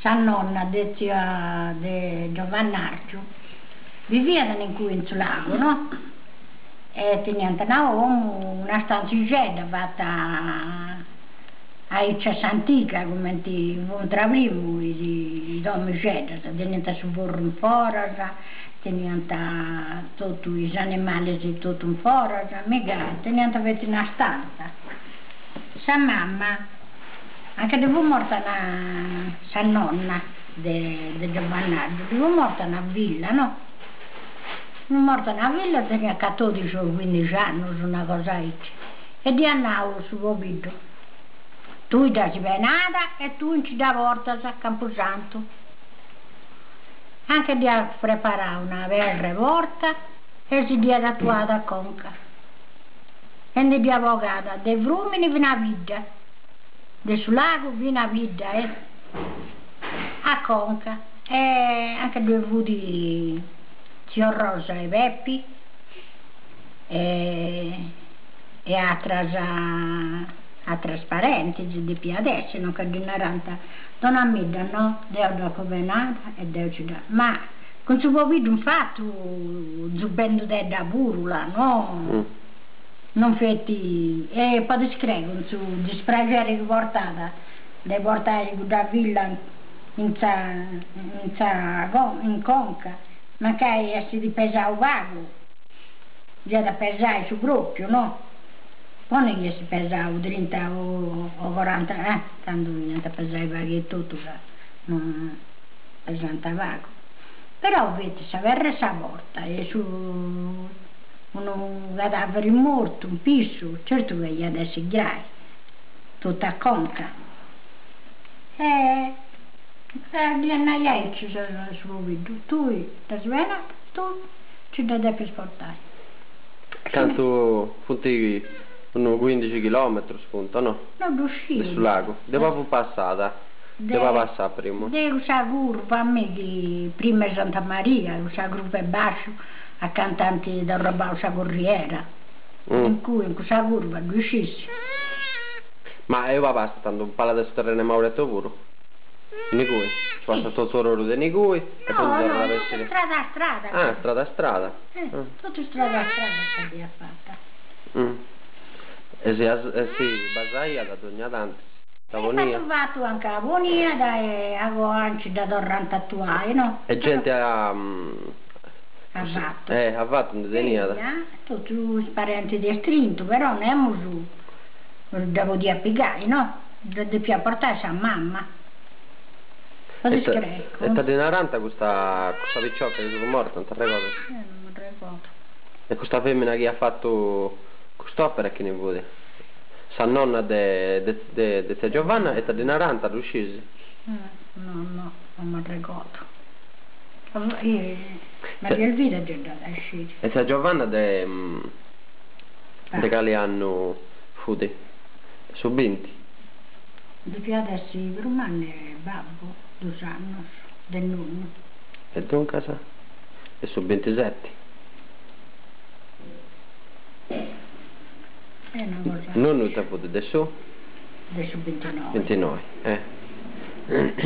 Sa nonna de tzia de Giovannargiu biviat in cui in su lagu, no? E teniant una 'omu, una stanzixedda fata aici a s'antiga, cumenti funt a primu is domixeddas, teniant su forru in foras, teniant totu is animalis totu in foras, miga teniant feti una stanza. Sa mama, anca ddi fut morta sa nonna de de Giovannargiu, ddi fut morta una filla, no, ddi fut morta una filla, teniat catodixi o cuindixi annus, una cosa aici, e dd'iat nau su pobiddu, tui dd'as penada e tui nci dda portas a Campusantu. Anca dd'iat preparau una perra 'e porta e si dd'iat atuada a conca. E ndi dd'iat bogada de frumini fin'a bidda, de su lagu fin'a bidda e a conca e anca ddoi fut tzia Rosa 'e Pepi e e atras atras parentis depiat essi no ca ddi narant donamidda no deu dd'apu penada e deu nci dda ma Cun su pobiddu infatu zubendudedda puru là, no non feti, e podis crei cun su dispraxeri chi portat de portai cudda filla in sa in sa in conca, mancai essit pesau pagu, iat a pesai su propriu, no? Poni chi essit pesau trinta o coranta, eh, candu iant a pesai pagu etotu ca non pesant pagu, però feti sa perra 'e sa porta e su unu cadaveri mortu in pissu, certu ca iat essi grai, totu a conca. E dd'iat nai aici su pobiddu, tui dd'as penada, tui nci dda depis portai. Cantu funt unu cuindixi chilometrus funt o no? No ddu sciu. De su lagu, de auba fut passada De auba passat primu. De cussa curva mi chi prima 'e Santa Maria, cussa curva 'e basciu acanta ant torrobau sa corriera, in cui in cussa curva ddu iscis. Ma e auba passat tandu palas de su terrenu 'e Mauretto puru? In igui? Nci passat totu oru oru de in igui e poi ndi torrat a bessiri. No, no, totu strada strada. Ah, strada strada. Totu strada strada sa dd'iat fata. E si basaiat dogna tanti. Sa ponia. Fatu fatu anca poniat e agoa nci dda torrant a atuai, no? E genti a. Avatu. Eh, avatu ndi teniat. Eia, totu is parentis de strintu, però nemus dda podiat pigai, no? Dda depiat portai sa mamma. Podis crei. E ita ddi narant custa custa picioca chi si fut morta, non t'arregodas? Eh, non m'arregodu. E custa femina chi at fatu cust'opera chini fut? Sa nonna de de tzia Giovanna ita ddi narant, ddu scis? No, no, non m'arregodu. Maria Elvira gei dd'at a sciri. E tzia Giovanna de de cali annu fut? De su binti? Depiat essi prus manna 'e babbu, dus annus, de nonnu. E duncas? De su bintiseti? Nonnu ita fut de su? De su bintinoi. Bintinoi, eh.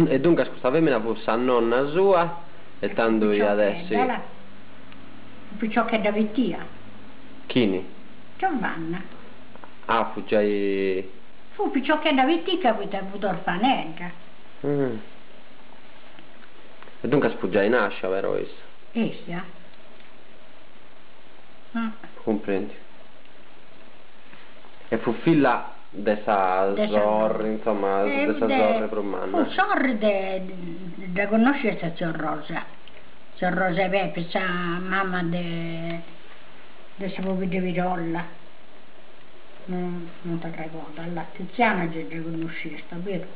E duncas custa femina fut sa nonna sua e tandu iat essi. Fut piciochedda pitia. Chini? Giovanna. Ah, fut giai. Fut piciochedda pitica poita fut orfanedda. E duncas fut giai nascia però issa. Issa. Cumprendiu. E fut filla de sa sorri, insoma, de sa sorri prus manna. Fut sorri de, dda connosciast a tzia Rosa, tzia Rosa 'e Pepi, sa mama de de sa pobidda 'e Pirolla, non t'arregodas, là, Tiziana gei dda connosciast, beru?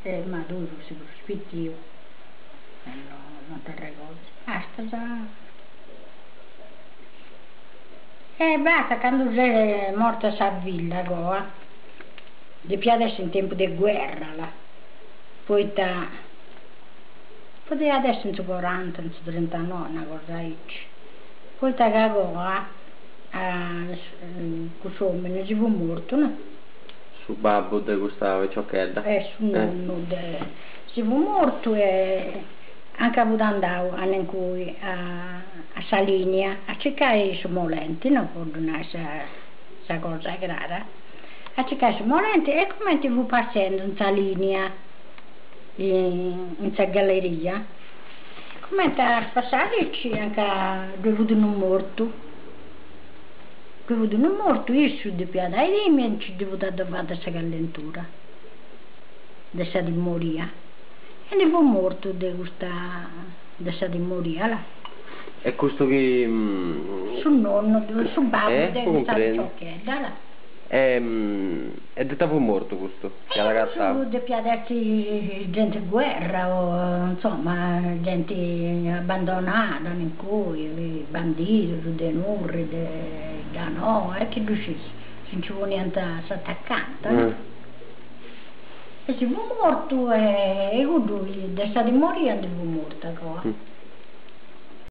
E ma tui fusti prus pitiu e no non t'arregodas, basta sa E basta, candu s'est morta sa filla agoa, depiat essi in tempus de guerra, là, poita podiat essi in su coranta, in su trintanoi, una cosa aici, poita ca agoa cuss'omini si fut mortu, no? Su babbu de custa piciochedda. E su nonnu de si fut mortu e anca fut andau a nincui a a sa linea a circai su molenti, no po ddu nai sa sa cosa crara, a circai su molenti e cumenti fut passendi in sa linea in sa galleria, cumenti at passau aici anca ddoi fut unu mortu Ddoi fut unu mortu, issu depiat ai timi e nci ddi fut adovada sa callentura de sa timoria e ndi fut mortu de custa de sa timoria là. E custu chi. Su nonnu, su babbu de custa piciochedda là. E de ita fut mortu custu chi at agatau? Cussu depiat essi genti 'e guerra o insoma genti abbandonada nincui, bandidus de Nurri, de 'Iddanoa e chi ddu scis, si nci poniant s'atacanta no. E si fut mortu e cuddu de sa timoria ndi fut mortu agoa.